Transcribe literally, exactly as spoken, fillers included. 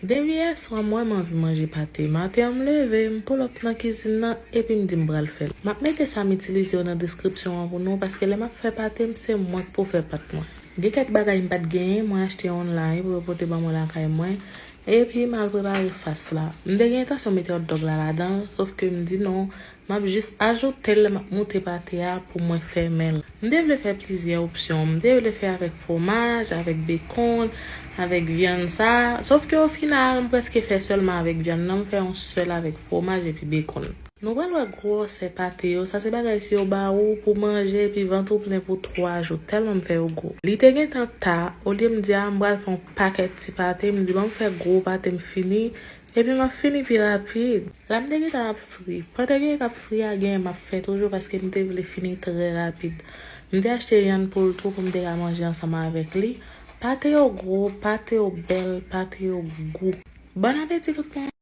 Depi yè swa m wè m anvi manje pate. Maten an m leve, m pull up nan kizin nan epi m di m pral fè l. M ap mete sa m itilize yo nan deskripsyon an pou nou paske lè m ap fè pate m se mwen k pou fè pat mwen. Gen kèk bagay m pa t genyen, mwen achte yo online pou yo pote ban mwen lakay mwen. Epi m al prepare fas la. M te gen entansyon mete hot dog la ladan l, sòf ke m di non, m ap jis ajoute l lè m ap moute pate a pou mwen fèmen l. M te vle fè plizyè opsyon. M te vle fè avèk fwomaj, avèk bekon, avèk vyann sa. Sòf ke ofinal, m prèske fè sèlman avèk vyann nan. M fè yon sèl avèk fwomaj epi bekon. Nou pral wè gwosè pate yo. Sa se bagay si yo ba ou pou manje epi vant ou plen pou twa jou. Tèlman m fè yo gwo. Li te gentan ta, olye m di a m pral fè yon pakèt ti pate, m di ban m fè gwo pate m fini. Epi m ap fini pi rapid. La m te gentan ap fri. Pandan gen k ap fri a, genyen m ap fè toujou paske m te vle fini trè rapid. M te achte vyann poul tou pou m te ka manje ansanm avèk li. Pate yo gwo, pate yo bèl, pate yo gou. Bòn apeti tout moun.